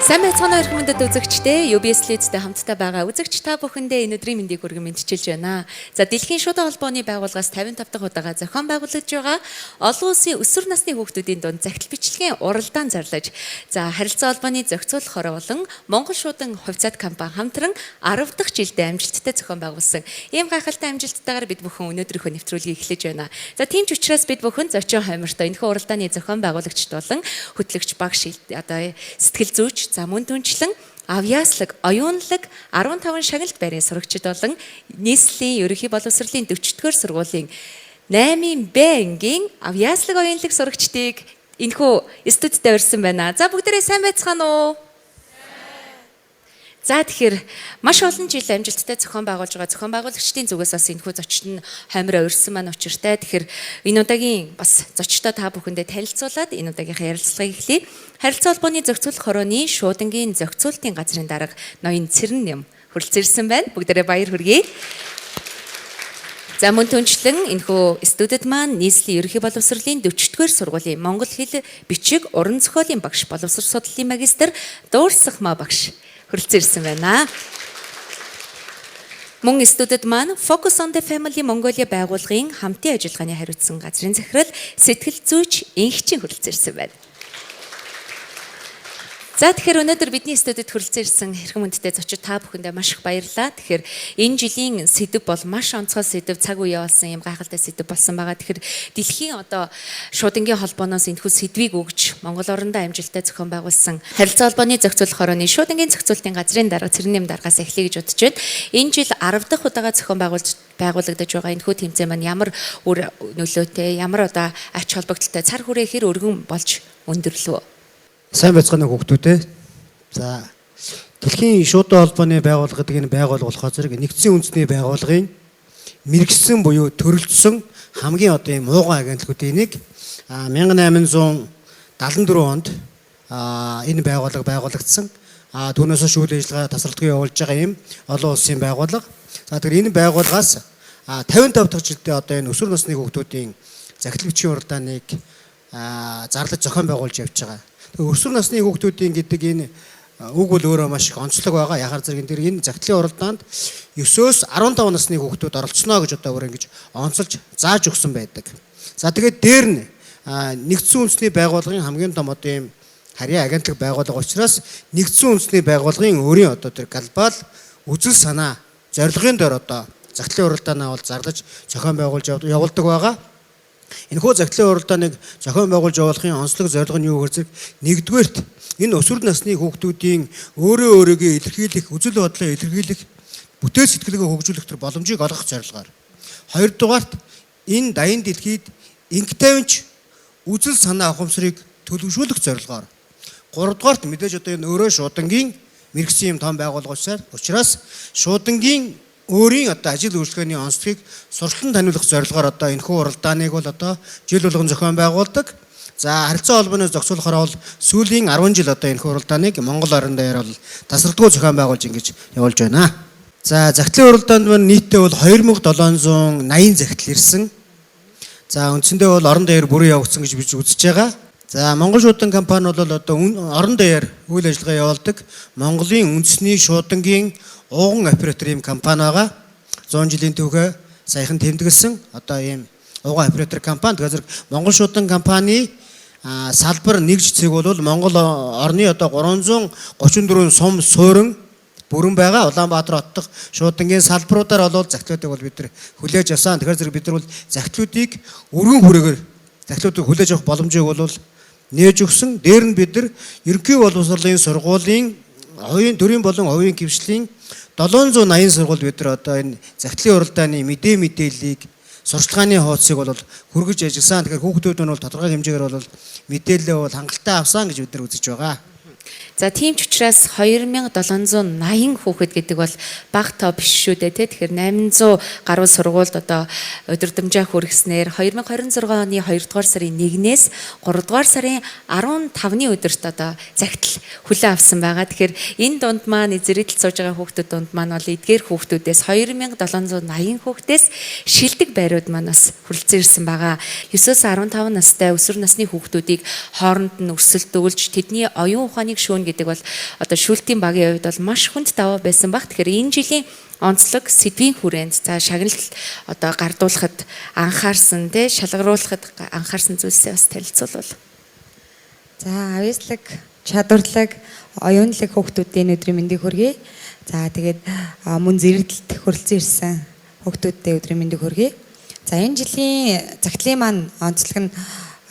Сайн байцгаана уу эрхэм хүндэт үзэгчдээ. UBS Leeds-тэй хамтдаа байгаа үзэгч та бүхэндээ энэ өдрийн мэндийг хүргэн мэндчилж байна. За, Дэлхийн шуудан холбооны байгууллагаас 55 дахь удаага зохион байгуулагдж байгаа олон улсын өсвөр насны хүүхдүүдийн дунд захидал бичлэгийн уралдаан зарлаж, за, харилцаа холбооны зохицуулах хороо болон Монгол шуудан хувьцаат компани хамтран 10 дахь жилдээ амжилттай зохион байгуулсан. Ийм гайхалтай амжилттайгаар бид бүхэн өнөөдрийнхөө нэвтрүүлгийг эхлэж байна. За, тийм ч учраас бид бүхэн зочин хоймортой энэхүү уралдааны зохион байгуулагчид болон хөтлөгч багш, одоо сэтгэл зүйч, за, мөн түнчлэн авьяаслаг, оюунлаг 15 шагналт байрын сурагчид болон нийслэлийн ерөнхий боловсролын 40-р сургуулийн 8-ын Б ангийн авьяаслаг оюунлаг сурагчдыг энэхүү студидтэй урьсан байна. За, бүгдээрээ сайн байцгаана уу? За, тэгэхээр маш олон жил амжилттай зохион байгуулж байгаа зохион байгуулагчдын зүгээс бас энэхүү зочин нь хоймроо урьсан маань учиртай. Тэгэхээр энэ удаагийн бас зочдоо та бүхэндээ танилцуулаад энэ удаагийнхаа ярилцлагыг эхлэе. Харилцаа холбооны зохицуулах хорооны шуудангийн зохицуултын газрын дарга ноён Цэрэн Нэм хүрэлцэн ирсэн байна. Бүгдээрээ баяр хүргэе. За, мөн түнчлэн энэхүү студид маань нийслэлийн ерөнхий боловсролын 40-р сургуулийн монгол хэл, бичиг, уран зохиолын багш, боловсрол судлалын магистр Дуурсахмаа багш хүрэлцэн ирсэн байна. Мөн студид маань Focus on the Family Mongolia байгууллагын хамтын ажиллагааны хариуцсан газрын захирал, сэтгэл зүйч Энхчин хүрэлцэн ирсэн байна. За, тэгэхээр өнөөдөр бидний студид хүрэлцэн ирсэн эрхэм хүндтэй зочид та бүхэндээ маш их баярлалаа. Тэгэхээр энэ жилийн сэдэв бол маш онцгой сэдэв, цаг үе болсон юм гайхалтай сэдэв болсон байгаа. Тэгэхээр дэлхийн одоо шуудангийн холбооноос энэхүү сэдвийг өгч Монгол орондоо амжилттай зохион байгуулсан харилцаа холбооны зохицуулах хорооны шуудангийн зохицуултын газрын дарга Цэрэн Нэм даргаас эхлэе гэж бодож байна. Энэ жил 10 дахь удаага зохион байгуулагдаж байгаа энэхүү тэмцээн маань ямар үр нөлөөтэй, ямар одоо ач холбогдолтой, цар хүрээ хэр өргөн болж өндөрлөө? Сайн байцгаана уу, хүүхдүүдээ. За, Дэлхийн шуудан холбооны байгууллага гэдэг энэ байгууллага болохоор зэрэг нэгдсэн үндэсний байгууллагын мэргэшсэн буюу төрөлжсөн хамгийн одоо ийм мууган агентлагуудын нэг. 1874 онд энэ байгууллага байгуулагдсан. Түүнээс хойш үйл ажиллагаа тасралтгүй явуулж байгаа ийм олон улсын байгууллага. За, тэгэхээр энэ байгууллагаас 55 дахь жилдээ одоо энэ өсвөр насны хүүхдүүдийн захидал бичгийн уралдааныг зарлаж зохион байгуулж явж байгаа. Тэгээ өсвөр насны хүүхдүүдийн гэдэг энэ үг бол өөрөө маш их онцлог байгаа. Яхаар зэрэг энэ тэр энэ захидлын уралдаанд 9-өөс 15 насны хүүхдүүд оролцсноо гэж одоо өөр ингэж онцолж зааж өгсөн байдаг. За, тэгээд дээр нь нэгдсэн үндэсний байгууллагын хамгийн том одоо ийм харьяа агентлаг байгууллага учраас нэгдсэн үндэсний байгууллагын өөрийн одоо тэр глобал үзэл санаа зорилгын дор одоо захидлын уралдаанаа бол зарлаж зохион байгуулж явуулдаг байгаа. Энэхүү захидлын уралдааныг зохион байгуулж явуулахын онцлог зорилго нь юу гэхээр нэгдүгээрт энэ өсвөр насны хүүхдүүдийн өөрөө өөрийгөө илэрхийлэх, үзэл бодлоо илэрхийлэх, бүтээл сэтгэлгээ хөгжүүлэх төр боломжийг олгох зорилгоор. Хоёрдугаарт энэ даян дэлхийд инх тайванч үзэл санаа ухамсарыг төлөвшүүлэх зорилгоор. Гуравдугаарт мэдээж одоо энэ өөрөө шуудангийн мэргэшсэн юм том байгууллага учраас шуудангийн өөрийн одоо ажил үйлчлэгээний онцлогийг сурталан таниулах зорилгоор одоо энэхүү уралдааныг бол одоо жил болгон зохион байгуулдаг. За, харилцаа холбооны зохицуулахаар бол сүүлийн 10 жил одоо энэхүү уралдааныг Монгол орон дээр бол тасралтгүй зохион байгуулж ингэж явуулж байна. За, захидлын уралдаанд маань нийтдээ бол 2780 захидал ирсэн. За, үндсэндээ бол орон даяар бүрэн явагдсан гэж би үзэж байгаа. За, Монгол шуудан компани бол одоо орон даяар үйл ажиллагаа явуулдаг Монголын үндэсний шуудангийн ууган оператор ийм компани байгаа. 100 жилийн түүхээ саяхан тэмдэглэсэн одоо ийм ууган оператор компани. Тэгэхээр зэрэг Монгол шуудан компани салбар нэгж цэг бол Монгол орны одоо 334 сум суурин бүрэн байгаа. Улаанбаатар хот дахь шуудангийн салбаруудаар бол захидлуудыг бол бид нар хүлээж авсан. Тэгэхээр зэрэг бид нар бол захидлуудыг өргөн хүрээгээр захидлуудыг хүлээж авах боломжийг бол нээж өгсөн. Дээр нь бид нар ерөнхий боловсролын сургуулийн хувийн төрийн болон хувийн хэвшлийн 780 сургууль бид нар одоо энэ захидлын уралдааны мэдээллийг сурчлагын хуудсыг бол хүргэж ажилласан. Тэгэхээр хүүхдүүд нь бол тодорхой хэмжээгээр бол мэдээлэлээ бол хангалттай авсан гэж бид нар үзэж байгаа. За тийм ч учраас 2780 хүүхэд гэдэг бол бага тоо биш шүү дээ тий. Тэгэхээр 800 гаруй сургуульд одоо удирдамжаа хүргэснээр 2026 оны 2 дугаар сарын 1-ээс 3 дугаар сарын 15-ны өдөрт одоо загтал хүлээн авсан байгаа. Тэгэхээр энэ дунд маань зэрэгдэл сууж байгаа хүүхдүүд дунд маань бол эдгээр хүүхдүүдээс 2780 хүүхдээс шилдэг байрууд маань бас хүрэлцэн ирсэн байгаа. 9-өөс 15 настай өсвөр насны хүүхдүүдийг хооронд нь өрсөлдүүлж тэдний оюун ухааныг шүүн гэдэг бол одоо шүүлтийн багийн хувьд бол маш хүнд даваа байсан баг. Тэгэхээр энэ жилийн онцлог сэдвийн хүрээнд за шагналт одоо гардуулахад анхаарсан тий шалгаруулахад анхаарсан зүйлсээ бас танилцуулбал. За авьяаслаг, чадварлаг, оюунлаг хүүхдүүдийн өдрийн мэндийг хүргэе. За тэгээд мөн зэрэглэлт хүрэлцэн ирсэн хүүхдүүдтэй өдрийн мэндийг хүргэе. За энэ жилийн загтлын маань онцлог нь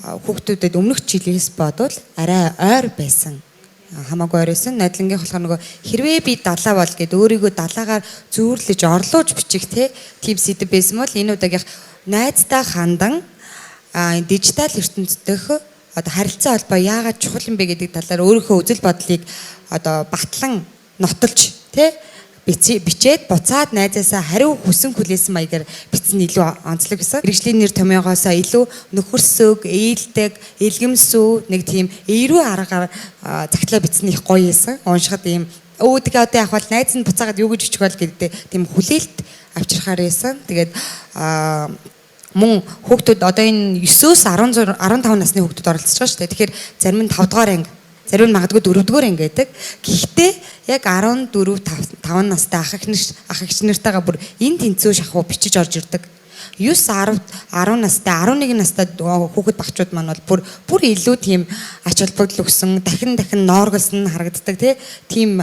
хүүхдүүдэд өмнөх жилээс бодвол арай ойр байсан. Хамаагүй ойр байсан. Найдлангийн болохоор нөгөө хэрвээ би далаа бол гэд өөрийгөө далаагаар зүүрлэж орлуулж бичих тийм сэдэв байсан бол энэ удаагийнх найздаа хандан дижитал ертөнцийн одоо харилцаа холбоо яагаад чухал юм бэ гэдэг талаар өөрийнхөө үзэл бодлыг одоо батлан нотолж тий бичээд буцаад найзаасаа хариу хүсэн хүлээсэн маягаар бичсэн илүү онцлог гэсэн. Мэргэжлийн нэр томьёогоосоо илүү нөхөрсөг, ээлдэг, элгэмсүү нэг тийм эерүү аргаар загтлаа бичсэн их гоё юмсан. Уншихад ийм өө тэгээ одоо яг бол найз нь буцаагаад юу гэж бичих бол гэдэг тийм хүлээлт авчрахаар байсан. Тэгээд мөн хүүхдүүд одоо энэ 9-өөс 16 15 насны хүүхдүүд оролцож байгаа шүү дээ. Тэгэхээр зарим нь 5 дугаар анги, зарим нь магадгүй 4 дугаар анги гэдэг. Гэхдээ яг 14 5 настай ах эгч нартайгаа бүр энэ тэнцүү шахуу бичиж орж ирдэг. 9 10 10 настай 11 настай хүүхэд багчууд маань бол бүр илүү тийм ач холбогдол өгсөн, дахин дахин ноорголсон харагддаг тийм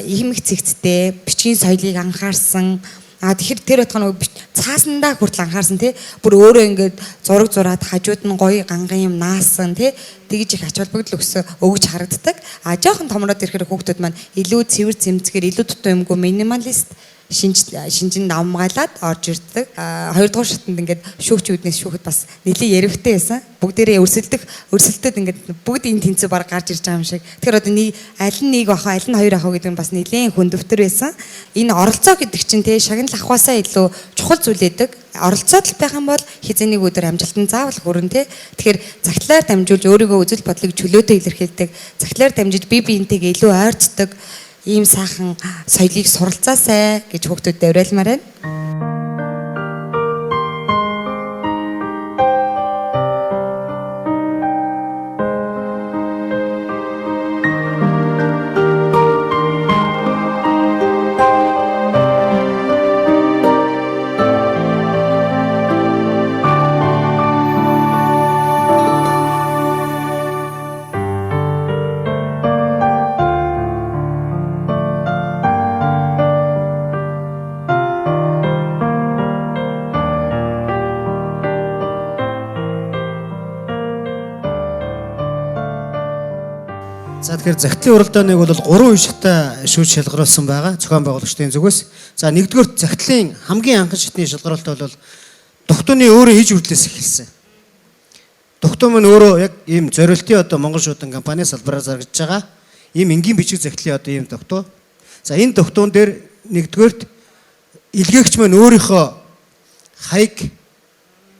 иймэх цэгцтэй, бичгийн соёлыг анхаарсан. Тэгэхээр тэр байтугай нөгөө цаасандаа хүртэл анхаарсан тий. Бүр өөрөө ингээд зураг зураад хажууд нь гоё ганган юм наасан тий. Тэгж их ач холбогдол өгсөн өгж харагддаг. А жоохон томроод ирэхээр хүүхдүүд маань илүү цэвэр цэмцгээр илүү дутуу юмгүй минималист шинжинд давмгайлаад орж ирдэг. Хоёрдугаар шатанд ингээд шүүгч үүднээс шүүхэд бас нэлээд яривхтай байсан. Бүгдээрээ өрсөлдөд ингээд бүгд энэ тэнцүү баг гарч ирж байгаа юм шиг. Тэгэхээр одоо нэг аль нь нэг ах, аль нь хоёр ах гэдэг нь бас нэлээд хөндөвтөр байсан. Энэ оролцоо гэдэг чинь те шагнал авахаасаа илүү чухал зүйл байдаг. Оролцоод л байх юм бол хэзээ нэг өдөр амжилтанд заавал хүрнэ те. Тэгэхээр загтлаар дамжуулж өөрийгөө үзэл бодлыг чөлөөтэй илэрхийлдэг. Загтлаар дамжиж бие биентэйгээ илүү ойрцдог. Ийм сайхан соёлыг суралцаасай гэж хүүхдүүдэд уриалмаар байна. За тэгэхээр загтлын уралдааныг бол 3 үе шаттай шүүж шалгаруулсан байгаа зохион байгуулагчдын зүгээс. За нэгдүгээр загтлын хамгийн анхан шатны шалгаруулалт бол дугтууны өөрөө иж үрдлээс эхэлсэн. Дугтуу маань өөрөө яг ийм зориултын одоо Монгол шуудан компани салбараар заргаж байгаа ийм энгийн бичиг загтлын одоо ийм дугтуу. За энэ дугтуун дээр нэгдүгээрт илгээгч маань өөрийнхөө хаяг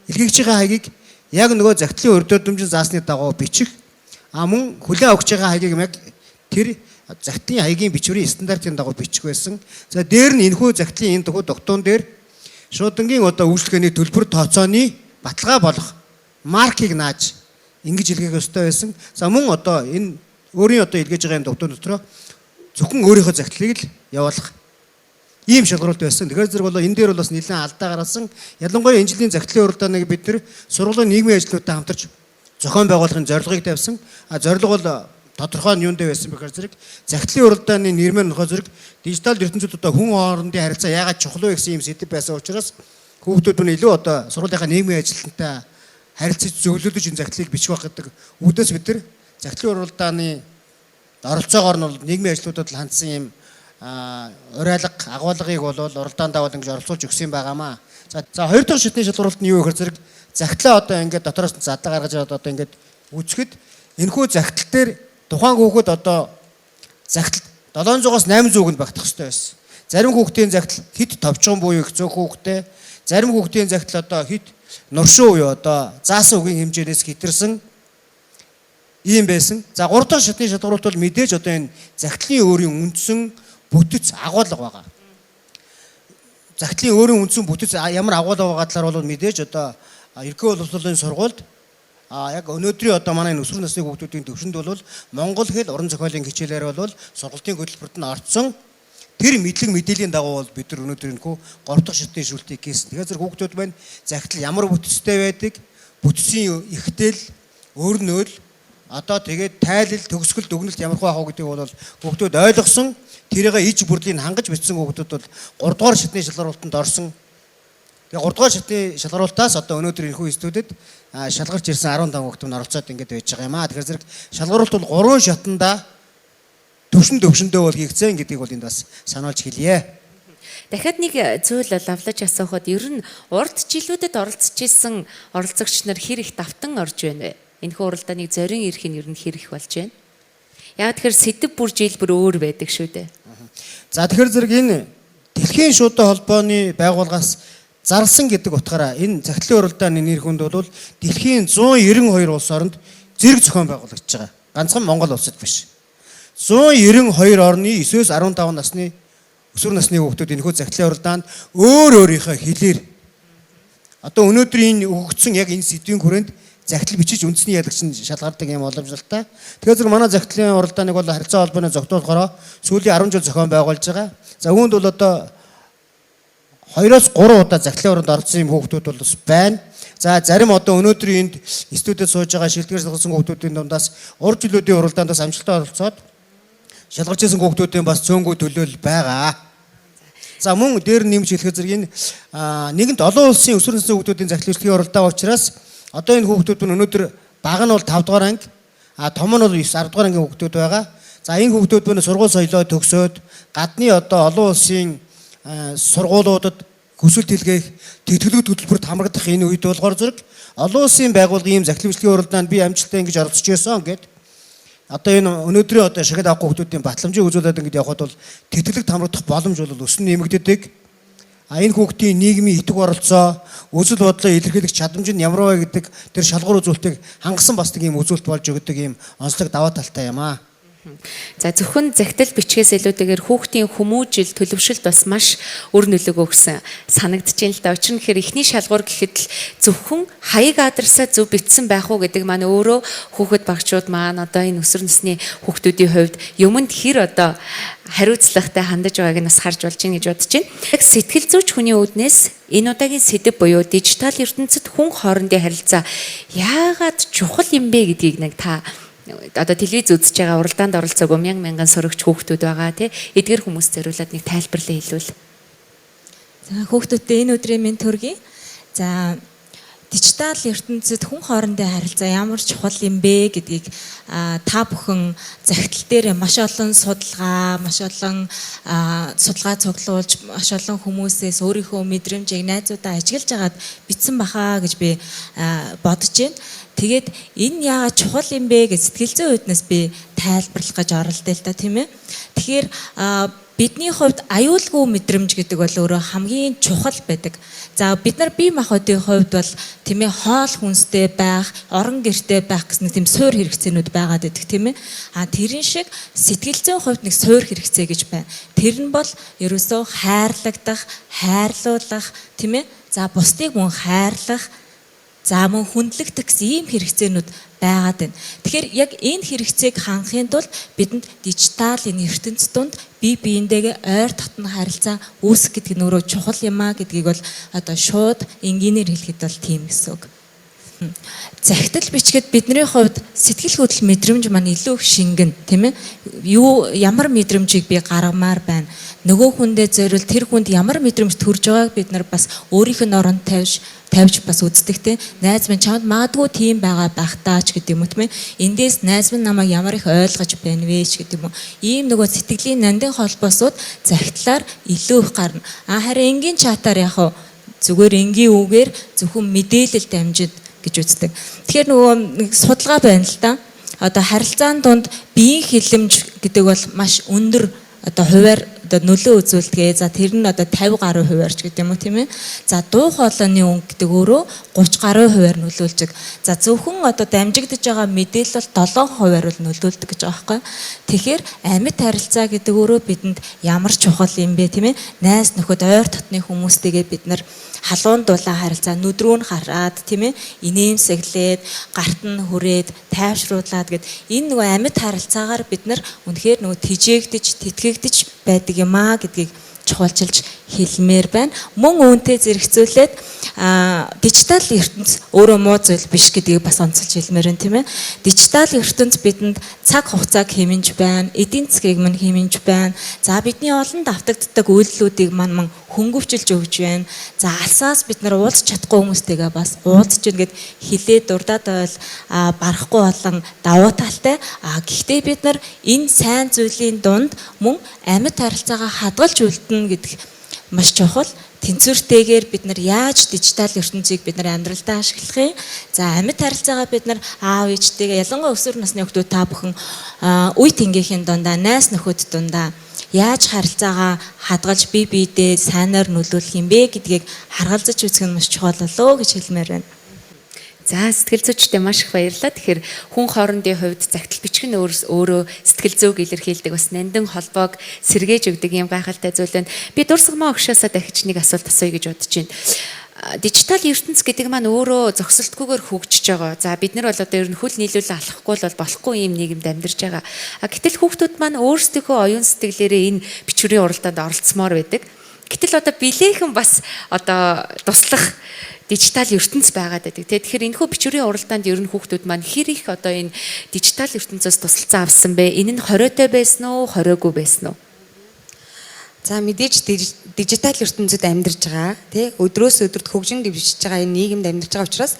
илгээгчийн хаягийг яг нөгөө загтлын урддөрдөмжин заасны дагуу бичих. А мөн хүлээн авч байгаа хаягийг яг тэр загтлын хаягийн бичвэрийн стандартын дагуу бичих байсан. За дээр нь энэхүү загтлын энэ дугтуун дээр шуудангийн одоо үйлчлэгээний төлбөр тооцооны баталгаа болох маркийг нааж ингэж илгээх ёстой байсан. За мөн одоо энэ өөрийн одоо илгээж байгаа энэ дугтуун дотроо зөвхөн өөрийнхөө загтлыг л явуулах ийм шалгаруулалт байсан. Тэгэхээр зэрэг бол энэ дээр бол бас нэлээд алдаа гаргасан. Ялангуяа энэ жилийн загтлын уралдааныг бид нэр сургуулийн нийгмийн ажлуудтай хамтарч зохион байгуулахын зорилгыг тавьсан. А зорилго бол тодорхой нь юунд байсан бэ гэхээр зэрэг загтлын уралдааны нэр мэн нөхөө зэрэг дижитал ертөнцид одоо хүн хоорондын харилцаа яагаад чухал вэ гэсэн ийм сэдэв байсан учраас хүүхдүүд нь илүү одоо сургуулийнхаа нийгмийн ажилтнтай харилцаж зөвлөдөж энэ загтлыг бичих байх гэдэг үүдээс бид нар загтлын уралдааны оролцоогоор нь бол нийгмийн ажлуудад л хандсан ийм уриалга агуулгыг бол уралдаандаа бол ингэж оролцуулж өгсөн байгаамаа. За хоёр дахь шатны шалгаруулалт нь юу гэхээр зэрэг загтлаа одоо ингээд дотроос нь задлаа гаргаж аваад одоо ингээд үзэхэд энэхүү загтал дээр тухайн хүүхэд одоо Загтал 700-аас 800 үгэнд багтах хэрэгтэй байсан. Зарим хүүхдийн загтал хэд товчхон буюу их цөөхөн хүүхдээ, зарим хүүхдийн загтал одоо хэд нуршуу буюу одоо заасан үгийн хэмжээнээс хэтэрсэн ийм байсан. За 3 дахь шатны шалгаруулалт бол мэдээж одоо энэ загтлын өөрийн үндсэн бүтэц агуулга байгаа. Загтлын өөрийн үндсэн бүтэц ямар агуулга байгаа талаар бол мэдээж одоо Ерөнхий боловсролын сургуульд яг өнөөдрийн одоо манай өсвөр насны хүүхдүүдийн төвшөнд бол монгол хэл уран зохиолын хичээлээр бол сургалтын хөтөлбөрт нь орцсон тэр мэдлэг мэдээллийн дагуу бол бид нар өнөөдөр энэхүү 3 дахь шатны шүүлтийг хийсэн. Тэгэхээр зэрэг хүүхдүүд маань загтал ямар бүтэцтэй байдаг, бүтцийн ихтэл, өрнөл, одоо тэгээд тайлал, төгсгөл, дүгнэлт ямар хөө ах уу гэдгийг бол хүүхдүүд ойлгосон, тэрийг иж бүрдийг хангаж бичсэн хүүхдүүд бол 3 дугаар шатны шалгаруултанд орсон. Тэгээ 3 дугаар шатны шалгаруултаас одоо өнөөдөр энэхүү студид шалгарч ирсэн 15 хүүхэд нь оролцоод ингэж байж байгаа юм аа. Тэгэхээр зэрэг шалгаруулалт бол 3 шатанда төвшин төвшөндөө бол хийгдсэн гэдгийг бол энд бас сануулж хэлье. Дахиад нэг зүйл лавлаж асуухад ер нь урд жилүүдэд оролцож исэн оролцогч нар хэр их давтан орж байна вэ? Энэхүү уралдааныг зорин ирэх нь ер нь хэр их болж байна? Яг тэгэхээр сэдэв бүр жил бүр өөр байдаг шүү дээ. За тэгэхээр зэрэг энэ дэлхийн шуудан холбооны байгууллагаас зарласан гэдэг утгаараа энэ загтлын уралдааны нэр хүнд бол дэлхийн 192 улс оронд зэрэг зохион байгуулагдаж байгаа. Ганцхан Монгол улсад биш. 192 орны 9-өөс 15 насны өсвөр насны хүүхдүүд энэхүү загтлын уралдаанд өөр өөрийнхөө хэлээр одоо өнөөдрийн энэ өгөгдсөн яг энэ сэдвийн хүрээнд загтал бичиж үндэсний ялагч нь шалгардаг юм уламжлалтай. Тэгэхээр зэрэг манай загтлын уралдааныг бол харилцаа холбооны зохицуулахаараа сүүлийн 10 жил зохион байгуулж байгаа. За үүнд бол одоо 2-оос 3 удаа загтлын оронд оролцсон юм хүүхдүүд бол бас байна. За зарим одоо өнөөдрийн энд студид сууж байгаа шилдгээр шалгарсан хүүхдүүдийн дундаас урд жилүүдийн уралдаанд бас амжилттай оролцоод шалгарч ирсэн хүүхдүүдийн бас цөөнгөө төлөөлөл байгаа. За мөн дээр нэмж хэлэхэд зэрэг энэ нэгэнт олон улсын өсвөр насны хүүхдүүдийн загтлын үйлчлэгийн уралдаа учраас одоо энэ хүүхдүүд нь өнөөдөр бага нь бол 5 дугаар анги, том нь бол 9 10 дугаар ангийн хүүхдүүд байгаа. За энэ хүүхдүүд нь сургууль соёлоо төгсөөд гадны одоо олон улсын сургуулиудад хүсэлт илгээх тэтгэлэг төлбөрт хамрагдах энэ үед болохоор зэрэг олон улсын байгууллагын ийм загтлын үйлчлэгийн уралдаанд би амжилттай ингэж оролцож байсан гэд одоо энэ өнөөдрийн одоо шахаад авахгүй хүүхдүүдийн батламжийг үзүүлээд ингэж явхад бол тэтгэлэг хамрагдах боломж бол өсөн нэмэгддэг. А энэ хүүхдийн нийгмийн итэг оролцоо, үзэл бодлоо илэрхийлэх чадамж нь ямар вэ гэдэг тэр шалгуур үзүүлэлтийг хангасан бас нэг юм үзүүлэлт болж өгдөг юм онцлог даваа талтай юм аа. За зөвхөн загтал бичгээс илүүтэйгээр хүүхдийн хүмүүжил төлөвшөлт бас маш үр нөлөөгөө өгсөн санагдаж байна л да. Учир нь гэхээр эхний шалгуур гэхэд л зөвхөн хаяг адресаа зөв бичсэн байх уу гэдэг маань өөрөө хүүхэд багчууд маань одоо энэ өсвөр насны хүүхдүүдийн хувьд юмд хэр одоо хариуцлагатай хандаж байгааг нь бас харж болж байна гэж бодож байна. Яг сэтгэл зүйч хүний үүднээс энэ удаагийн сэдэв буюу дижитал ертөнцид хүн хоорондын харилцаа яагаад чухал юм бэ гэдгийг нэг та одоо телевиз үзэж байгаа уралдаанд оролцоогүй мянган мянган сөрөгч хүүхдүүд байгаа тий эдгэр хүмүүс зориулаад нэг тайлбарлаа хэлвэл. За хүүхдүүдтэй энэ өдрийн мэнд төргий. За дижитал ертөнцид хүн хоорондын харилцаа ямар чухал юм бэ гэдгийг та бүхэн захидал дээр маш олон судалгаа, маш олон судалгаа цуглуулж, маш олон хүмүүсээс өөрийнхөө мэдрэмжийг найзуудаа ажиглаж агаад бичсэн баха гэж би бодож байна. Тэгээд энэ яагаад чухал юм бэ гэж сэтгэл зүйн үүднээс би тайлбарлах гэж оролдъё л да, тийм ээ. Тэгэхээр бидний хувьд аюулгүй мэдрэмж гэдэг бол өөрөө хамгийн чухал байдаг. За бид нар бие махбодын хувьд бол тийм ээ хоол хүнстэй байх, орон гэртэй байх гэсэн тийм суур хэрэгцээнүүд байгаад байдаг, тийм ээ. А тэрэн шиг сэтгэл зүйн хувьд нэг суур хэрэгцээ гэж байна. Тэр нь бол ерөөсөө хайрлагдах, хайрлуулах, тийм ээ. За бусдыг мөн хайрлах, за мөн хүндлэгдэх гэсэн ийм хэрэгцээнүүд байгаад байна. Тэгэхээр яг энэ хэрэгцээг хангахын тулд бидэнд дижитал энэ ертөнц дунд бие биендээгээ ойр татна харилцаа үүсгэх гэдэг нь өөрөө чухал юм а гэдгийг бол одоо шууд энгийнээр хэлэхэд бол тийм гэсэн үг. Захидал бичгэд бидний хувьд сэтгэл хөдлөл мэдрэмж маань илүү их шингэн, тийм ээ. Юу ямар мэдрэмжийг би гаргамаар байна. Нөгөө хүндээ зориул тэр хүнд ямар мэдрэмж төрж байгааг бид нар бас өөрийнх нь оронд тавьж бас үздэг, тийм. Найз минь чамд магадгүй тийм байгаа байх таа ч гэдэг юм уу, тийм ээ. Эндээс найз минь намайг ямар их ойлгож байна вэ ч гэдэг юм уу. Ийм нөгөө сэтгэлийн нандин холбоосууд захидлаар илүү их гарна. А харин энгийн чатаар яг хав зүгээр энгийн үгээр зөвхөн мэдээлэл дамжид гэж үздэг. Тэгэхээр нөгөө нэг судалгаа байна л да. одоо харилцаан дунд биеийн хилэмж гэдэг бол маш өндөр одоо хувиар одоо нөлөө үзүүлдэг. За тэр нь одоо 50 гаруй хувиарч гэдэг юм уу, тийм ээ. За дуу хоолойны өнгө гэдэг өөрөө 30 гаруй хувиар нөлөөлж. За зөвхөн одоо дамжигдаж байгаа мэдээлэл бол 7 хувиар бол нөлөөлдөг гэж байгаа байхгүй. Тэгэхээр амьд харилцаа гэдэг өөрөө бидэнд ямар чухал юм бэ, тийм ээ. Найз нөхөд, ойр дотны хүмүүстэйгээ бид нар халуун дулаан харилцаа, нүд рүү нь хараад, тийм ээ, инээмсэглээд, гарт нь хүрээд, тайвшруулад гэд энэ нөгөө амьд харилцаагаар бид нар үнэхээр нөгөө тэжээгдэж, тэтгэгдэж байдаг юм аа гэдгийг чухалчилж хэлмээр байна. Мөн үүнтэй зэрэгцүүлээд дижитал ертөнц өөрөө муу зүйл биш гэдгийг бас онцолж хэлмээр байна, тийм ээ. Дижитал ертөнц бидэнд цаг хугацааг хэмнэж байна, эдийн засгийг мань хэмнэж байна. За бидний олон давтагддаг үйлдэлүүдийг мань мөн хөнгөвчилж өгч байна. За алсаас бид нар уулзч чадахгүй хүмүүстэйгээ бас уулзч гин гэд хилээ дурдаад байвал барахгүй болон давуу талтай. Гэхдээ бид нар энэ сайн зүйлийн дунд мөн амьд харилцаагаа хадгалж үлдэнэ гэдэг маш чухал. Тэнцвэртэйгээр бид нар яаж дижитал ертөнцийг бид нар амьдралдаа ашиглах юм? За амьд харилцаагаа бид нар аав ээжтэйгээ, ялангуяа өсвөр насны хүүхдүүд та бүхэн үе тэнгийнхэн дундаа, найз нөхөд дундаа яаж харилцаагаа хадгалж бие биедээ сайнаар нөлөөлөх юм бэ гэдгийг харгалзаж үзэх нь маш чухал болоо гэж хэлмээр байна. За сэтгэл зүйчдээ маш их баярлалаа. Тэгэхээр хүн хоорондын хувьд загтал бичих нь өөрөө сэтгэл зүйг илэрхийлдэг бас нандин холбоог сэргээж өгдөг юм гайхалтай зүйл байна. Би Дурсгамаа огшоосоо дахиж нэг асуулт асууя гэж бодож байна. Дижитал ертөнц гэдэг маань өөрөө зогсолтгүйгээр хөгжиж байгаа. За бид нар бол одоо ер нь хөл нийлүүлэн алхахгүй бол болохгүй юм нийгэмд амьдарч байгаа. А гэтэл хүүхдүүд маань өөрсдийнхөө оюун сэтгэлээрээ энэ бичвэрийн уралдаанд оролцмоор байдаг. Гэтэл одоо билээхэн бас одоо туслах дижитал ертөнц байгаад байдаг. Тэгэхээр энэхүү бичвэрийн уралдаанд ер нь хүүхдүүд маань хэр их одоо энэ дижитал ертөнцөөс тусалцаа авсан бэ? Энэ нь хориотой байсан уу, хориогүй байсан уу? За мэдээж дижитал ертөнцид амьдарч байгаа, тий, өдрөөс өдөрт хөгжин дэвшиж байгаа энэ нийгэмд амьдарч байгаа учраас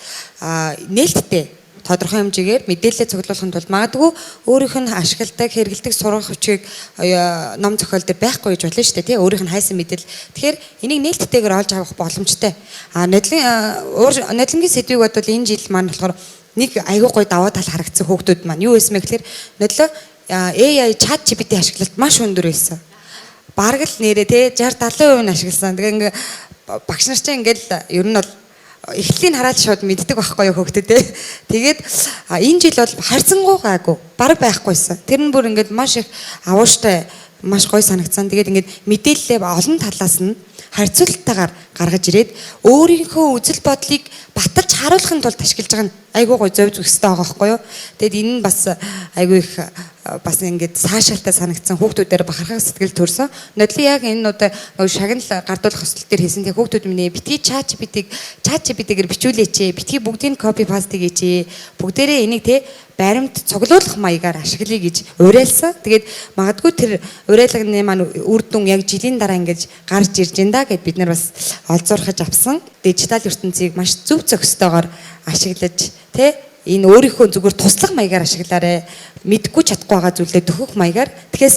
нээлттэй тодорхой хэмжээгээр мэдээлэлээ цуглуулахын тулд магадгүй өөрийнх нь ашигладаг, хэрэглэдэг сургах хүчийг ном зохиол дээр байхгүй гэж болно шүү дээ, тий, өөрийнх нь хайсан мэдээлэл. Тэгэхээр энийг нээлттэйгээр олж авах боломжтой. Нодлонгийн сэдвийг бодвол энэ жил маань болохоор нэг айгүй гоё даваа тал харагдсан хүүхдүүд маань юу байсан бэ гэхээр нодлоо AI ChatGPT ашиглалт маш өндөр байсан. Бараг л нэрээ тий 60 70% нь ашигласан. Тэгээ ингээ багш нар чинь ингээл ер нь бол эхлэлийг хараад шууд мэддэг байхгүй юу хүүхдүүд те. Тэгээд энэ жил бол харьцангуй гайгүй бараг байхгүйсэн. Тэр нь бүр ингээд маш их авууштай, маш гоё санагдсан. Тэгээд ингээд мэдээлэлээ олон талаас нь харьцуултаагаар гаргаж ирээд өөрийнхөө үзэл бодлыг баталж харуулахын тулд ашиглаж байгаа нь айгүй гоё зөв зүгстэй байгаа байхгүй юу. Тэгээд энэ нь бас айгүй их бас ингээд цаашаалтай санагдсан, хүүхдүүдээр бахархах сэтгэл төрсөн. Нодлон яг энэ удаа нөгөө шагнал гардуулах өсөлт дээр хийсэн. Тэгээ хүүхдүүд минь битгий ChatGPT-гээр бичүүлээч, битгий бүгдийг copy paste хийгээч. Бүгдээрээ энийг те баримт цуглуулах маягаар ашиглая гэж уриалсан. Тэгээд магадгүй тэр уриалганы маань үр дүн яг жилийн дараа ингэж гарч ирж энэ да гэд бид нар бас олзуурхаж авсан. Дижитал ертөнцийг маш зөв зохистойгоор ашиглаж те энэ өөрийнхөө зүгээр туслах маягаар ашиглаарэ. Мэдгүй чадахгүй байгаа зүйлээ дөхөх маягаар. Тэгэхээр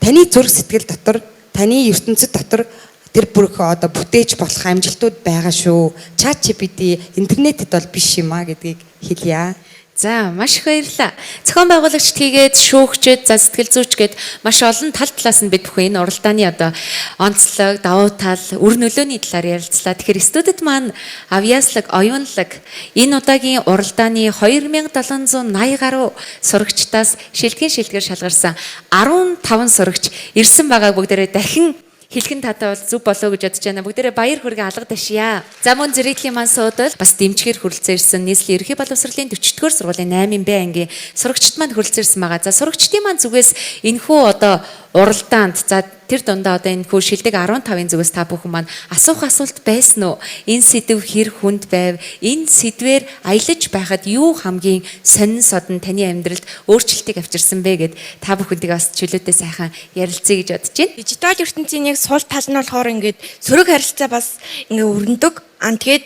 таны зүрх сэтгэл дотор, таны ертөнцид дотор тэр бүрх одоо бүтээж болох амжилтууд байгаа шүү. ChatGPT интернетэд бол биш юм а гэдгийг хэлье. За маш их баярлалаа. Зохион байгуулагчд хийгээд, шүүгчд, за сэтгэл зүйч гээд маш олон тал талаас нь бид бүхэн энэ уралдааны одоо онцлог, давуу тал, үр нөлөөний талаар ярилцлаа. Тэгэхээр студид маань авьяаслаг, оюунлаг энэ удаагийн уралдааны 2780 гаруй сурагчдаас шилдгийн шилдгээр шалгарсан 15 сурагч ирсэн байгааг бүгдээрээ дахин хэлхэн татай бол зөв болоо гэж бодож байна. Бүгдээрээ баяр хүргээ алга ташъя. За мөн зэрэглийн маань суудал бас дэмжихээр хүрэлцэн ирсэн нийслэлийн ерөнхий боловсролын 40-р сургуулийн 8 Б ангийн сурагчид маань хүрэлцэн ирсэн байгаа. За сурагчдын маань зүгээс энэхүү одоо уралдаанд за тэр дундаа одоо энэ хүү шилдэг 15-ын зүгээс та бүхэн маань асуух асуулт байсан уу? Энэ сэдэв хэр хүнд байв? Энэ сэдвээр аялаж байхад юу хамгийн сонин содон таны амьдралд өөрчлөлтийг авчирсан бэ гэд та бүхэнтэйгээ бас чөлөөтэй сайхан ярилцъя гэж бодож байна. Дижитал ертөнцийн нэг сул тал нь болохоор ингээд сөрөг харилцаа бас ингээ өрнөдөг. Тэгээд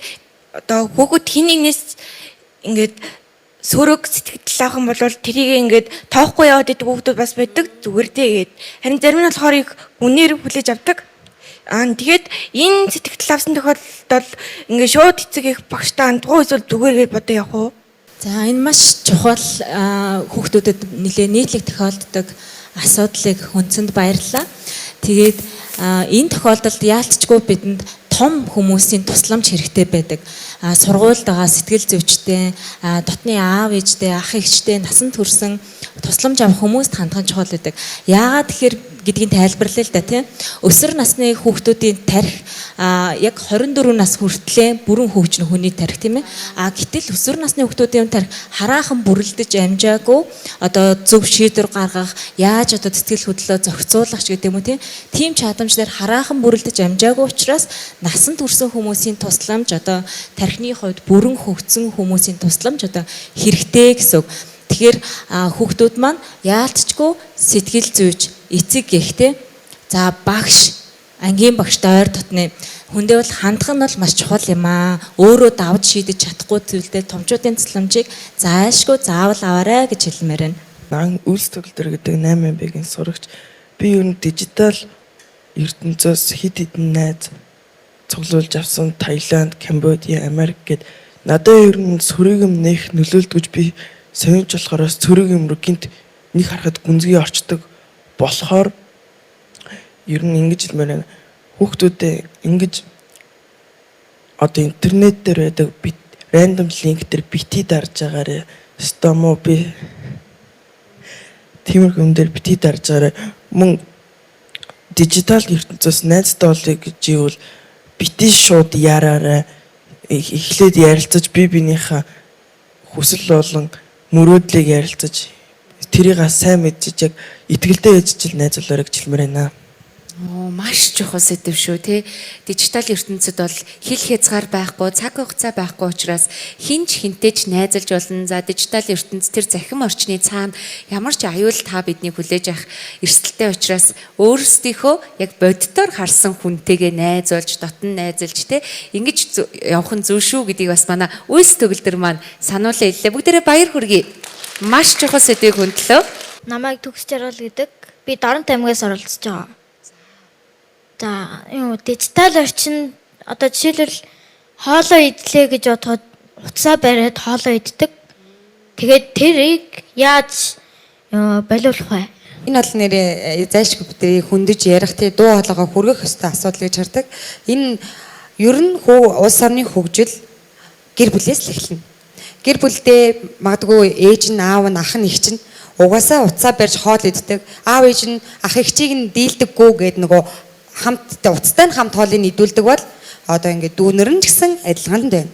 одоо хүүхэд хин нэгнээс ингээд сөрөг сэтгэл авах юм бол тэрийг ингээд тоохгүй яваад идэг хүүхдүүд бас байдаг. Зүгээр дээ гээд. Харин зарим нь болохоор их үнээр хүлээж авдаг. Тэгээд энэ сэтгэл авсан тохиолдолд ингээд шууд эцэг их багштай хандгуу эсвэл зүгээр гээд бодоо явах уу? За, энэ маш чухал, хүүхдүүдэд нэлээ нийтлэг тохиолддог асуудлыг хөндсөнд баярлалаа. Тэгээд энэ тохиолдолд яалтчгүй бидэнд том хүмүүсийн тусламж хэрэгтэй байдаг. Сургуульд байгаа сэтгэл зүйчтэй, дотны аав ээжтэй, ах эгчтэй, насанд хүрсэн тусламж авах хүмүүст хандах нь чухал байдаг. Яагаад тэгэхээр гэдгийг тайлбарлая л да, тийм. Өсвөр насны хүүхдүүдийн тархи яг 24 нас хүртлээр бүрэн хөгжинэ хүний тархи, тийм ээ. Гэтэл өсвөр насны хүүхдүүдийн тархи хараахан бүрэлдэж амжаагүй, одоо зөв шийдвэр гаргах, яаж одоо сэтгэл хөдлөлөө зохицуулах ч гэдэг юм уу, тийм. Тийм чадамж дээр хараахан бүрэлдэж амжаагүй учраас насанд хүрсэн хүмүүсийн тусламж, одоо тархины хувьд бүрэн хөгжсөн хүмүүсийн тусламж одоо хэрэгтэй гэсэн үг. Тэгэхээр хүүхдүүд маань яалтчгүй сэтгэл зүйч, эцэг эхтэй, за багш, ангийн багштай ойр дотны хүндээ бол хандах нь бол маш чухал юм аа. Өөрөө давж шийдэж чадахгүй зүйлдээ томчуудын тусламжийг зайлшгүй заавал аваарай гэж хэлмээр байна. Нан Үйлс төгөлдөр гэдэг 8 Б-гийн сурагч. Би ер нь дижитал ертөнцөөс хэд хэдэн найз цуглуулж авсан, Таиланд, Камбодиа, Америк гээд. Надад ер нь сөрөг юм нэх нөлөөлдөг, би сонирч болохоор сөрөг юм руу гинт нэг харахад гүнзгий орчдөг болохоор ер нь ингэж хэлмээр байна. Хүүхдүүдээ ингэж одоо интернет дээр байдаг бит random link дээр бити дарж байгаарэ. Стамо би тиймэрхүү юм дээр бити дарж байгаарэ. Мөн дижитал ертөнцөөс найзтай болъё гэж ивэл бити шууд яраарай. Эхлээд ярилцаж, бие биенийхээ хүсэл болон мөрөөдлийг ярилцаж, тэрийг сайн мэдчиж, яг итгэлтэй ээж жил найз болоорой гэж хэлмээр байна. Оо, маш чухал сэдэв шүү, те. Дижитал ертөнцид бол хил хязгаар байхгүй, цаг хугацаа байхгүй учраас хэн ч хэнтэй ч найзалж болно. За, дижитал ертөнц тэр захим орчны цаана ямар ч аюул та биднийг хүлээж авах эрсдэлтэй учраас өөрсдийнхөө яг боддоор харсан хүнтэйгээ найз болж, дотн найзалж, те, ингэж явах нь зөв шүү гэдгийг бас манай Үйлс төгөлдөр маань сануулсан хэллээ. Бүгдээрээ баяр хүргэе. Маш чухал сэдвийг хөндлөө. Намайг Төгс Жаргал гэдэг. Би Дорнот аймгаас оролцож байгаа. За, юу дижитал орчин одоо жишээлбэл хоолоо идлээ гэж бодоход утсаа бариад хоолоо иддэг. Тэгээд тэрийг яаж болиулах вэ? Энэ бол нэрээ зайлшгүй бидний хөндөж ярих, тий, дуу хоолойгоо хүргэх ёстой асуудал гэж хардаг. Энэ ер нь хүү улс орны хөгжил гэр бүлээс л эхэлнэ. Гэр бүлдээ магадгүй ээж нь, аав нь, ах нь, эгч нь угаасаа утсаа барьж хоол иддэг. Аав ээж нь ах эгчийг нь дийлдэггүй гээд нөгөө хамт утастай нь хамт хоолыг идүүлдэг бол одоо ингээд дүүнер нь ч гэсэн адилхан л байна.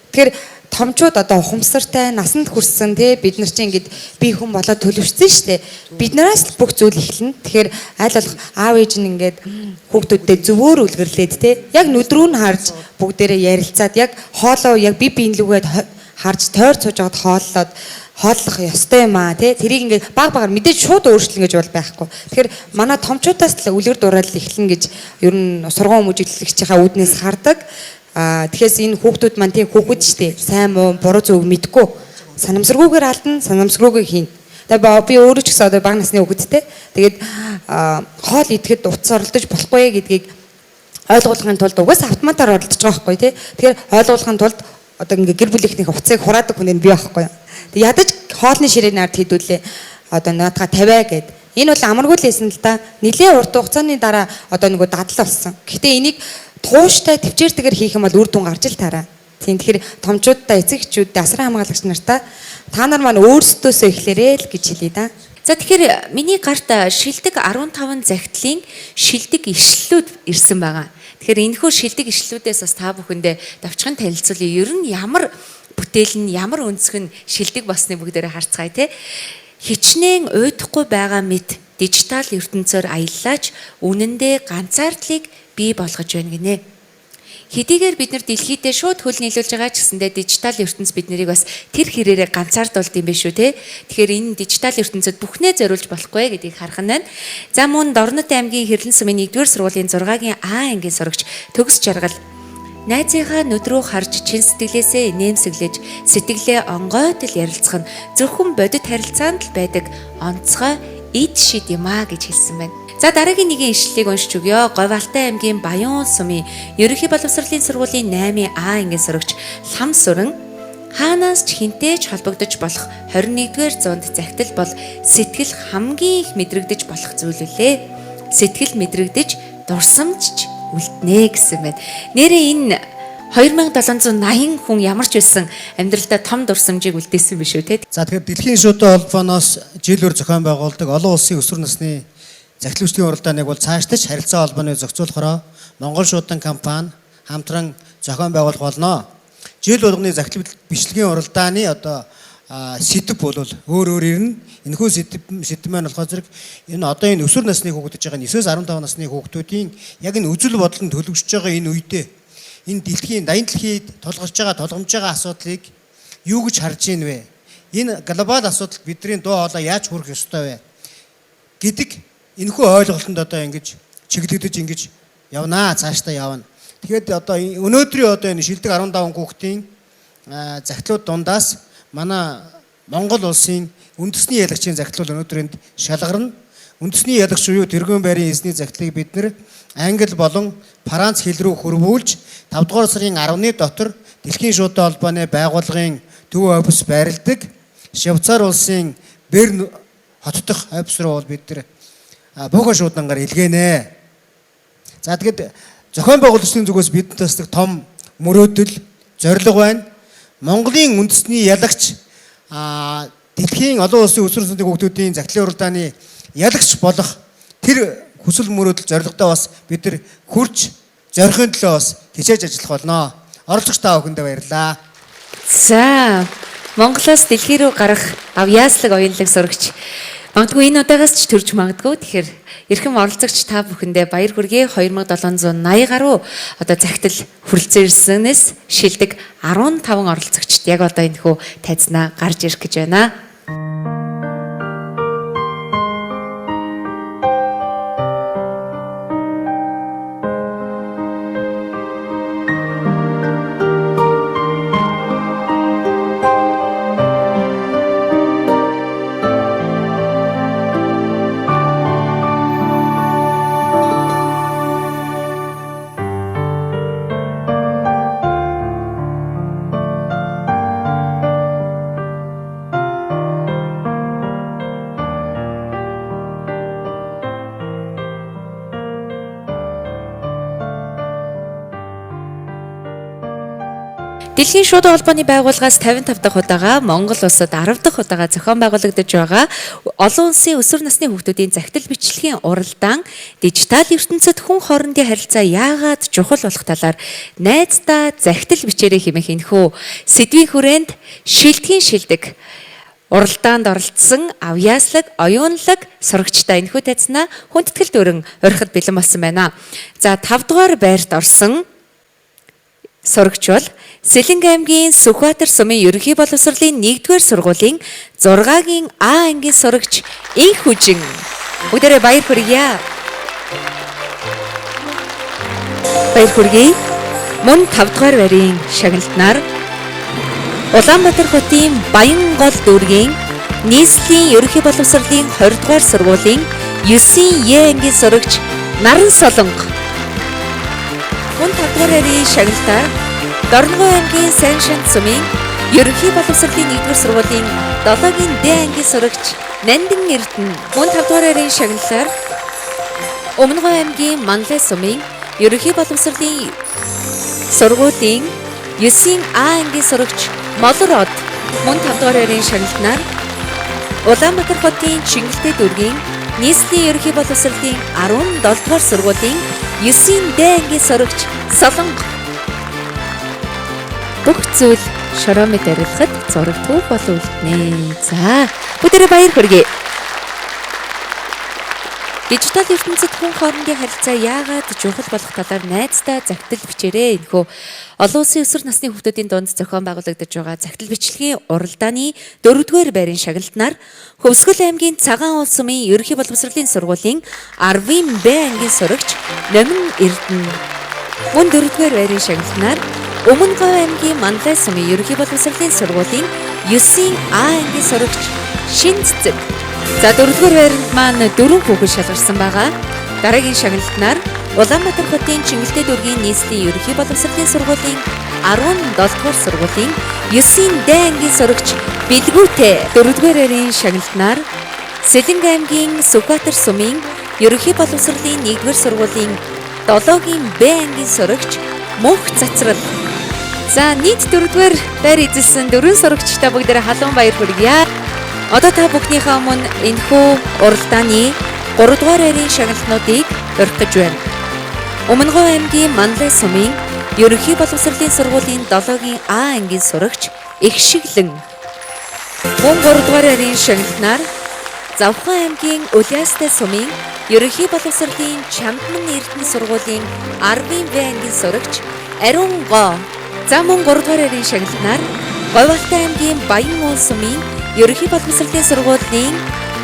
Тэгэхээр томчууд одоо ухамсартай, насанд хүрсэн, тий, бид нар чинь ингээд бие хүн болоод төлөвшсөн шүү дээ. Биднээс л бүх зүйл эхэлнэ. Тэгэхээр аль болох аав ээж нь ингээд хүүхдүүдтэй зөвөөр үлгэрлээд, тий, яг нүд рүү нь харж бүгдээрээ ярилцаад, яг хоолоо яг бие биен лүгээд харж тойр сууж байгаад хооллоод хооллох ёстой юм аа, тий. Тэрийг ингээд баг багаар мэдээж шууд өөрчлөн гэж бол байхгүй. Тэгэхээр манай томчуудаас л үлгэр дуурайл эхэлнэ гэж ер нь сургууль хүмүүжүүлэгчийнхаа үүднээс хардаг. Тэгэхээр энэ хүүхдүүд маань, тийм, хүүхэд штэ, сайн муу, буруу зөв мэдгүй, санамсаргүйгээр алдна, санамсаргүйгээр хийн. Тэгээ би өөрөө ч гэсэн одоо бага насны хүүхэдтэй. Тэгээд хоол идэхэд утас оролдож болохгүй гэдгийг ойлгуулахын тулд угаасаа автоматар оролдож байгаа байхгүй, тий. Тэгэхээр ойлгуулахын тулд одоо ингээ гэр бүлийнхний утсыг хураадаг хүн нь би байхгүй. Тэг ядаж хоолны ширээний ард хэдүүлээ одоо наадгаа тавиа гэд. Энэ бол амаргүй л байсан л да. Нилээн урт хугацааны дараа одоо нөгөө дадал болсон. Гэхдээ энийг тууштай төвчээртэйгээр хийх юм бол үр дүн гарч ил тараа. Тийм, тэгэхээр томчуудаа, эцэг эхчүүдээ, асран хамгаалагч нартаа та нар маань өөрсдөөсөө эхлээрэй л гэж хэлье да. За, тэгэхээр миний гарт шилдэг 15 захидлын шилдэг ишлэлүүд ирсэн байгаа. Тэгэхээр энэхүү шилдэг ишлэлүүдээс бас та бүхэндээ давчхан танилцуулъя. Ер нь ямар бүтээл нь, ямар өнцөг нь шилдэг болсныг бүгдээрээ харцгаая, те. Хичнээн уйдахгүй байгаа мэт дижитал ертөнцөөр аяллаач үнэндээ ганцаардлыг бий болгож байна гинэ. Хэдийгээр бид нар дэлхийдээ шууд хөл нийлүүлж байгаа ч гэсэндээ дижитал ертөнц бид нарыг бас тэр хэрээрээ ганцаардуулд юм биш үү, те. Тэгэхээр энэ дижитал ертөнцөд бүхнээ зориулж болохгүй гэдгийг харах нь байна. За, мөн Дорнот аймгийн Хэрлэн сумын 1-р сургуулийн 6-гийн А ангийн сурагч Төгс Жаргал найзынхаа нүд рүү харж чин сэтгэлээсээ инээмсэглэж, сэтгэлээ онгойтол ярилцах нь зөвхөн бодит харилцаанд л байдаг онцгой эд шид юм а гэж хэлсэн байна. За, дараагийн нэгэн ишлэлийг уншиж өгье. Говьалтай аймгийн Баян сумын Ерөнхий боловсролын сургуулийн 8-ын А ангийн сурагч Лам Сүрэн Хаанаас ч хэнтэй ч холбогдож болох 21-р зуунд захидал бол сэтгэл хамгийн их мэдрэгдэж болох зүйл үлээ. Сэтгэл мэдрэгдэж дурсамж ч үлднэ гэсэн байна. Нээрээ энэ 2780 хүн ямар ч байсан амьдралдаа том дурсамжийг үлдээсэн биш үү те? За, тэгэхээр дэлхийн шуудан холбооноос жил бүр зохион байгуулдаг олон улсын өсвөр насны захидал бичлэгийн уралдааныг бол цаашдаа ч харилцаа холбооны зохицуулахороо Монгол шуудан компани хамтран зохион байгуулах болно. Жил болгоны захидал бичлэгийн уралдааны одоо сэдэв бол өөр өөр ирнэ. Энэхүү сэдэв маань болохоор зэрэг энэ одоо энэ өсвөр насны хүүхэд гэж байгаа 9-15 насны хүүхдүүдийн яг энэ үзэл бодол нь төлөвшөж байгаа энэ үедээ энэ дэлхийн даян дэлхийд тулгарч байгаа, тулгамж байгаа асуудлыг юу гэж харж ийн вэ? Энэ глобал асуудалд бидний дуу хоолой яаж хүрэх ёстой вэ гэдэг энэхүү ойлголтод одоо ингэж чиглэгдэж ингэж явнаа, цаашдаа явна. Тэгэхээр одоо өнөөдрийн одоо энэ шилдэг 15 хүүхдийн захидлууд дундаас манай Монгол улсын үндэсний ялагчийн захидлууд өнөөдөр энд шалгарна. Үндэсний ялагч буюу Тэргүүн байрын эзний захидлыг бид нэр англи болон франц хэл рүү хөрвүүлж 5 дугаар сарын 10-ны дотор Дэлхийн шуудан холбооны байгууллагын төв офис байрладаг Швейцар улсын Берн хот дахь офис руу бол бид нэр бөөхөн шуудангаар илгээнэ. За, тэгэд зохион байгуулагчдын зүгээс бидэнд бас нэг том мөрөөдөл, зорилго байна. Монголын үндэсний ялагч дэлхийн олон улсын өсвөр насны хүүхдүүдийн захидлын уралдааны ялагч болох тэр хүсэл мөрөөдөл зорилгодоо бас бид нар хүрч зорихын төлөө бас хичээж ажиллах болно. Оролцогч та бүхэндээ баярлалаа. За, Монголоос дэлхий рүү гарах авьяаслаг оюунлаг сурагч магадгүй энэ удаагаас ч төрж магадгүй. Тэгэхээр эрхэм оролцогч та бүхэндээ баяр хүргэе. 2780 гаруй одоо захидал хүрэлцэн ирсэнээс шилдэг 15 оролцогчд яг одоо энэхүү тайзнаа гарч ирэх гэж байна. Дэлхийн шуудан холбооны байгууллагаас 55 дахь удаага Монгол улсад 10 дахь удаага зохион байгуулагдаж байгаа олон улсын өсвөр насны хүүхдүүдийн захидал бичлэгийн уралдаан дижитал ертөнцид хүн хоорондын харилцаа яагаад чухал болох талаар найздаа захидал бичээрэй хэмээх энэхүү сэдвийн хүрээнд шилдгийн шилдэг уралдаанд оролцсон авьяаслаг, оюунлаг сурагчтай энэхүү тайзнаа хүндэтгэл дүүрэн орхид бэлэн болсон байна. За, 5 дугаар байрт орсон сурагч бол Сэлэнг аймгийн Сүхбаатар сумын ерөнхий боловсролын 1-р сургуулийн 6-гийн А ангийн сурагч Инх Хүжин. Бүгдээрээ баяр хүргье. Баяр хүргэе. Мөн 5 дугаар байрын шагналтнаар Улаанбаатар хотын Баянгол дүүргийн нийслэлийн ерөнхий боловсролын 20 дугаар сургуулийн 9-ийн Е ангийн сурагч Наран Солонго. Мөн 5 дугаар байрын шагналтаар Дорногов аймгийн Сайн Шанд сумын ерөнхий боловсролын 1-р сургуулийн 7-гийн Д ангийн сурагч Нандин Эрдэнэ. Мөн 5 дугаар байрын шагналаар Өмнөговь аймгийн Манлай сумын ерөнхий боловсролын сургуулийн 9-ийн А ангийн сурагч Молор Од. Мөн 5 дугаар байрын шагналтнаар Улаанбаатар хотын Чингэлтэй дүүргийн нийслэлийн ерөнхий боловсролын 17 дугаар сургуулийн 9-ийн Д ангийн сурагч Солонго. Бүх зүйл шороо мэт арилгахад зураг түүх болон үлднэ. За, бүгдээрээ баяр хүргэе. Дижитал ертөнцид хүн хоорондын харилцаа яагаад чухал болох талаар найздаа захидал бичээрэй. Энэхүү олон улсын өсвөр насны хүүхдүүдийн дунд зохион байгуулагдаж байгаа захидал бичлэгийн уралдааны 4-р байрын шагналтнаар Хөвсгөл аймгийн Цагаан уул сумын ерөнхий боловсролын сургуулийн 10-ын Б ангийн сурагч Номин Эрдэнэ. Мөн 4-р байрын шагналтнаар Өмнөговь аймгийн Манлай сумын ерөнхий боловсролын сургуулийн 9-ийн А ангийн сурагч Шин Цэцэг. За, 4-р байранд маань 4 хүүхэд шалгарсан байгаа. Дараагийн шагналтнаар Улаанбаатар хотын Чингэлтэй дүүргийн нийслэлийн ерөнхий боловсролын сургуулийн 17 дугаар сургуулийн 9-ийн Д ангийн сурагч Бэлгүүтэй. 4-р байрын шагналтнаар Сэлэнг аймгийн Сүхбаатар сумын ерөнхий боловсролын 1-р сургуулийн 7-гийн Б ангийн сурагч Мөнх Цацрал. За нийт 4-р байр эзэлсэн дөрвөн сурагчтай бүгдээрээ халуун баяр хүргье. Одоо та бүхнийхээ өмнө энэхүү уралдааны 3-р байрын шагналтнуудыг урих гэж байна. Өмнөговь аймгийн Манлай сумын ерөнхий боловсролын сургуулийн 7-гийн А ангийн сурагч Ихшиглэн. Мөн 3-р байрын шагналтнаар Завхан аймгийн Улиастай сумын ерөнхий боловсролын Чамдман Эрдэнэ сургуулийн 10-ын В ангийн сурагч Ариун Гоо. За мөн 3-р байрын шагналтнаар Говьалтай аймгийн Баян уул сумын ерөнхий боловсролын сургуулийн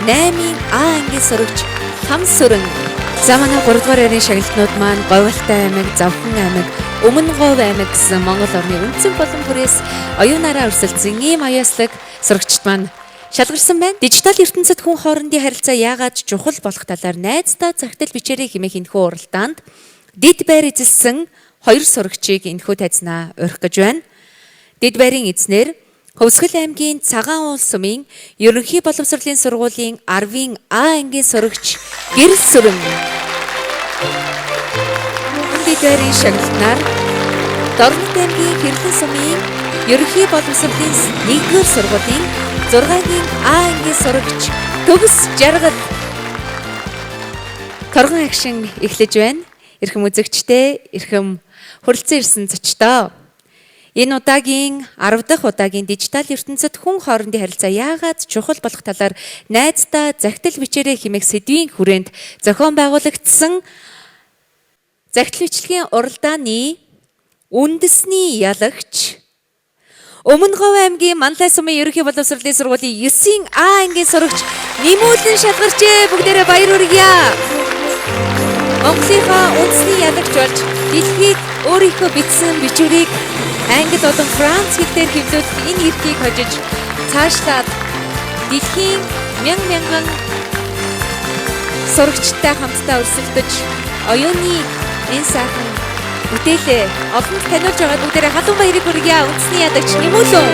8-ын А ангийн сурагч Хамсүрэн. За манай 3-р байрын шагналтнууд маань Говьалтай аймаг, Завхан аймаг, Өмнө Говь аймаг гэсэн Монгол орны өнцөг болон бүрээс оюунаараа өрсөлдсөн ийм аяаслаг сурагчид маань шалгарсан байна. Дижитал ертөнцид хүн хоорондын харилцаа яагаад чухал болох талаар найздаа захидал бичээрэй хэмээх энэхүү уралдаанд дэд байр эзэлсэн хоёр сурагчийг энэхүү тайзнаа урих гэж байна. Дэд байрын эзнэр Хөвсгөл аймгийн Цагаан уул сумын ерөнхий боловсролын сургуулийн 10-ын А ангийн сурагч Гэрэл Сүрэн. Дэд байрын шагналтнаар Дорнод аймгийн Хэрлэн сумын ерөнхий боловсролын 1-р сургуулийн 6-гийн А ангийн сурагч Төгс Жаргал. Торгон агшин эхлэж байна. Эрхэм үзэгчдээ, эрхэм хүрэлцэн ирсэн зочдоо. Энэ удаагийн 10 дахь удаагийн дижитал ертөнцид хүн хоорондын харилцаа яагаад чухал болох талаар найздаа захидал бичээрэй хэмээх сэдвийн хүрээнд зохион байгуулагдсан захидал бичлэгийн уралдааны үндэсний ялагч Өмнө Говь аймгийн Манлай сумын ерөнхий боловсролын сургуулийн 9-ийн А ангийн сурагч Нэмүүлэн шалгарчээ. Бүгдээрээ баяр хүргье. Монголынхаа үндэсний ялагч болж дэлхийд өөрийнхөө бичсэн бичвэрийг англи болон франц хэл дээр хэвлүүлэх энэ эрхийг хожиж цаашлаад дэлхийн мянган мянган сурагчтай хамтдаа өрсөлдөж оюуны энэ сайхан бүтээлээ олонд таниулж байгаа бүгдээрээ халуун баярыг хүргье. Үндэсний ялагч Нэмүүлэн.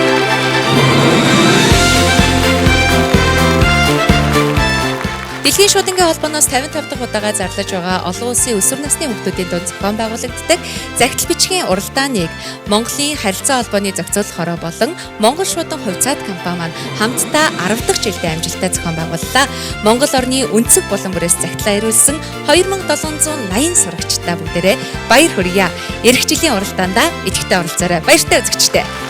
Дэлхийн шуудангийн холбооноос 55 дахь удаага зарлаж байгаа олон улсын өсвөр насны хүүхдүүдийн дунд зохион байгуулагддаг захидал бичгийн уралдааныг Монголын харилцаа холбооны зохицуулах хороо болон Монгол шуудан хувьцаат компани маань хамтдаа 10 дахь жилдээ амжилттай зохион байгууллаа. Монгол орны өнцөг болон бүрээс захидлаа ирүүлсэн 2780 сурагчдаа бүгдээрээ баяр хүргье. Ирэх жилийн уралдаандаа идэвхтэй оролцоорой. Баяртай үзэгчдээ.